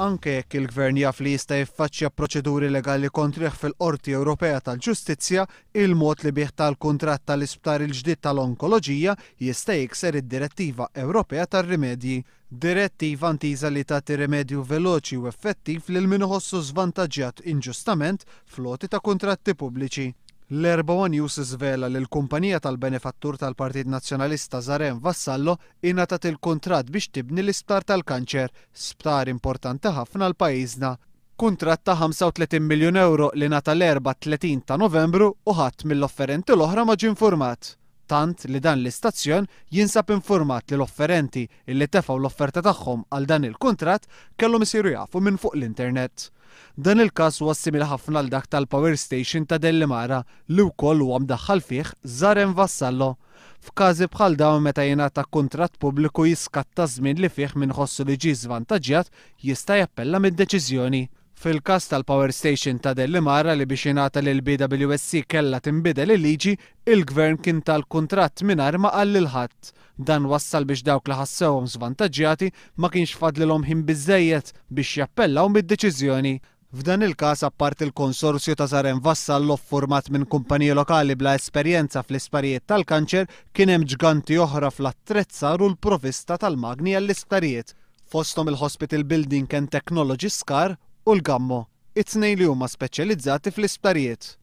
Anke jekk il-Gvern jaf li jista' jiffaċċja proċeduri legali kontrih fil-Qorti Ewropea tal-Ġustizzja, il-mod li bih ta l-kuntratt tal-isptar il-ġdid tal-onkoloġija jista' jikser id-Direttiva Ewropea tar-Rimedji. Direttiva intiża li tagħti rimedju veloċi u effettiv lil min iħossu żvantaġġjat inġustament fl-għoti ta' kuntratti pubbliċi. L-Erbgħa one News żvela li l-kumpanija tal-benefattur tal-Partit Nazzjonalista Zaren Vassallo ingħatat il-kuntratt biex tibni l-isptar tal-kanċer, sptar importanti ħafna għal pajjiżna. Kuntratt ta' 35 miljun ewro li ngħata l-Erbgħa 30 ta' Novembru u ħadd mill-offerenti l-oħra ma ġie infurmat. Tant li dan l-istazzjon jinsab infurmat li l-offerenti illi tefgħu l-offerta tagħhom għal dan il-kuntratt kellhom isiru jafu minn fuq l-internet. Dan il-każ huwa simili ħafna għal dak tal-power station ta' Dellimara li wkoll huwa mdaħħal fih Zaren Vassallo. F'każi bħal dawn meta jingħata kuntratt pubbliku jiskatta ż-żmien li fih min iħossu li ġie żvantaġġjat jista' jappella mid-deċiżjoni. Fil-każ tal-power station ta' Dellimara li biex jingħata lill-BWSC kellha tinbidel il-liġi, il-Gvern kien ta l-kuntratt mingħajr ma qal lil ħadd. Dan wassal biex dawk li ħassewhom żvantaġġjati ma kienx fadlilhom ħin biżżejjed biex jappellaw mid-deċiżjoni. F'dan il-każ apparti l-konsorzju ta' Zaren Vassallo ffurmat minn kumpaniji lokali bla esperjenza fl-isptarijiet tal-kanċer kien hemm ġganti oħra fl-attrezzar u l-provista tal-magni għall-isptarijiet, fosthom il-Hospital Building and Technology Scar u l-Gammo, it-tnejn li huma speċjalizzati fl-isptarijiet.